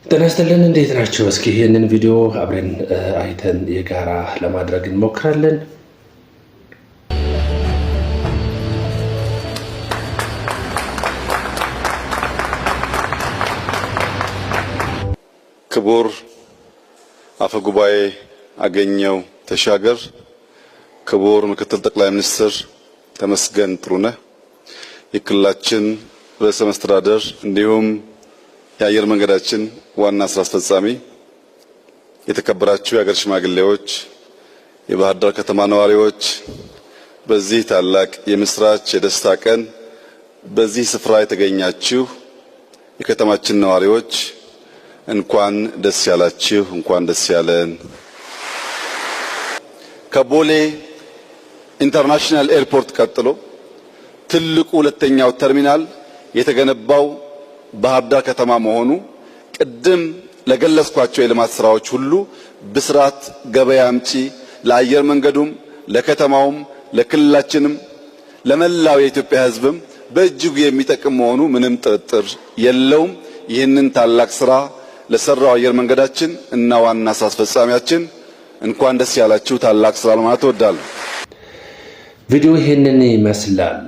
ጤና ይስጥልን፣ እንዴት ናችሁ? እስኪ ይህንን ቪዲዮ አብረን አይተን የጋራ ለማድረግ እንሞክራለን። ክቡር አፈ ጉባኤ አገኘው ተሻገር፣ ክቡር ምክትል ጠቅላይ ሚኒስትር ተመስገን ጥሩነህ፣ የክልላችን ርዕሰ መስተዳደር እንዲሁም የአየር መንገዳችን ዋና ስራ አስፈጻሚ፣ የተከበራችሁ የሀገር ሽማግሌዎች፣ የባህር ዳር ከተማ ነዋሪዎች፣ በዚህ ታላቅ የምስራች የደስታ ቀን በዚህ ስፍራ የተገኛችሁ የከተማችን ነዋሪዎች እንኳን ደስ ያላችሁ፣ እንኳን ደስ ያለን። ከቦሌ International Airport ቀጥሎ ትልቁ ሁለተኛው ተርሚናል የተገነባው ባህር ዳር ከተማ መሆኑ ቅድም ለገለጽኳቸው የልማት ስራዎች ሁሉ ብስራት ገበያ አምጪ ለአየር መንገዱም ለከተማውም ለክልላችንም ለመላው የኢትዮጵያ ሕዝብም በእጅጉ የሚጠቅም መሆኑ ምንም ጥርጥር የለውም። ይህንን ታላቅ ስራ ለሰራው አየር መንገዳችን እና ዋና ስራ አስፈጻሚያችን እንኳን ደስ ያላችሁ። ታላቅ ስራ ለማለት እወዳለሁ። ቪዲዮ ይህንን ይመስላል።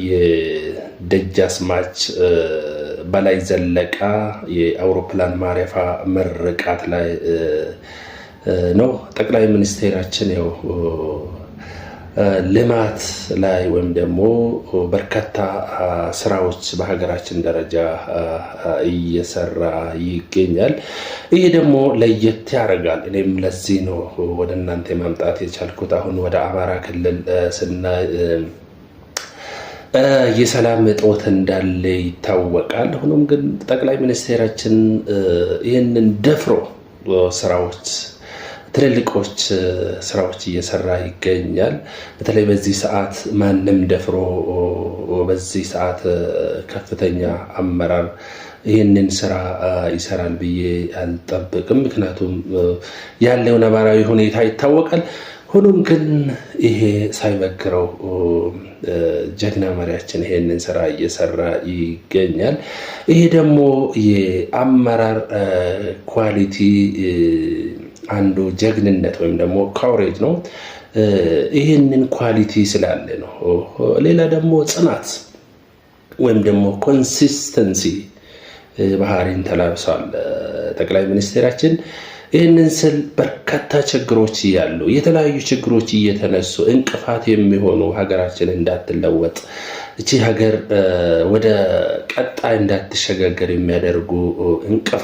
የደጃዝማች በላይ ዘለቀ የአውሮፕላን ማረፊያ ምርቃት ላይ ነው። ጠቅላይ ሚኒስቴራችን ያው ልማት ላይ ወይም ደግሞ በርካታ ስራዎች በሀገራችን ደረጃ እየሰራ ይገኛል። ይሄ ደግሞ ለየት ያደርጋል። እኔም ለዚህ ነው ወደ እናንተ ማምጣት የቻልኩት። አሁን ወደ አማራ ክልል ስናይ የሰላም እጦት እንዳለ ይታወቃል። ሆኖም ግን ጠቅላይ ሚኒስቴራችን ይህንን ደፍሮ ስራዎች ትልልቆች ስራዎች እየሰራ ይገኛል። በተለይ በዚህ ሰዓት ማንም ደፍሮ በዚህ ሰዓት ከፍተኛ አመራር ይህንን ስራ ይሰራል ብዬ አልጠብቅም። ምክንያቱም ያለው ነባራዊ ሁኔታ ይታወቃል። ሆኖም ግን ይሄ ሳይበግረው ጀግና መሪያችን ይሄንን ስራ እየሰራ ይገኛል። ይሄ ደግሞ የአመራር quality አንዱ ጀግንነት ወይም ደግሞ courage ነው። ይህንን quality ስላለ ነው። ሌላ ደግሞ ጽናት ወይም ደግሞ consistency ባህሪን ተላብሷል ጠቅላይ ሚኒስትራችን። ይህንን ስል በርካታ ችግሮች እያሉ የተለያዩ ችግሮች እየተነሱ እንቅፋት የሚሆኑ ሀገራችን እንዳትለወጥ እቺ ሀገር ወደ ቀጣይ እንዳትሸጋገር የሚያደርጉ እንቅፋት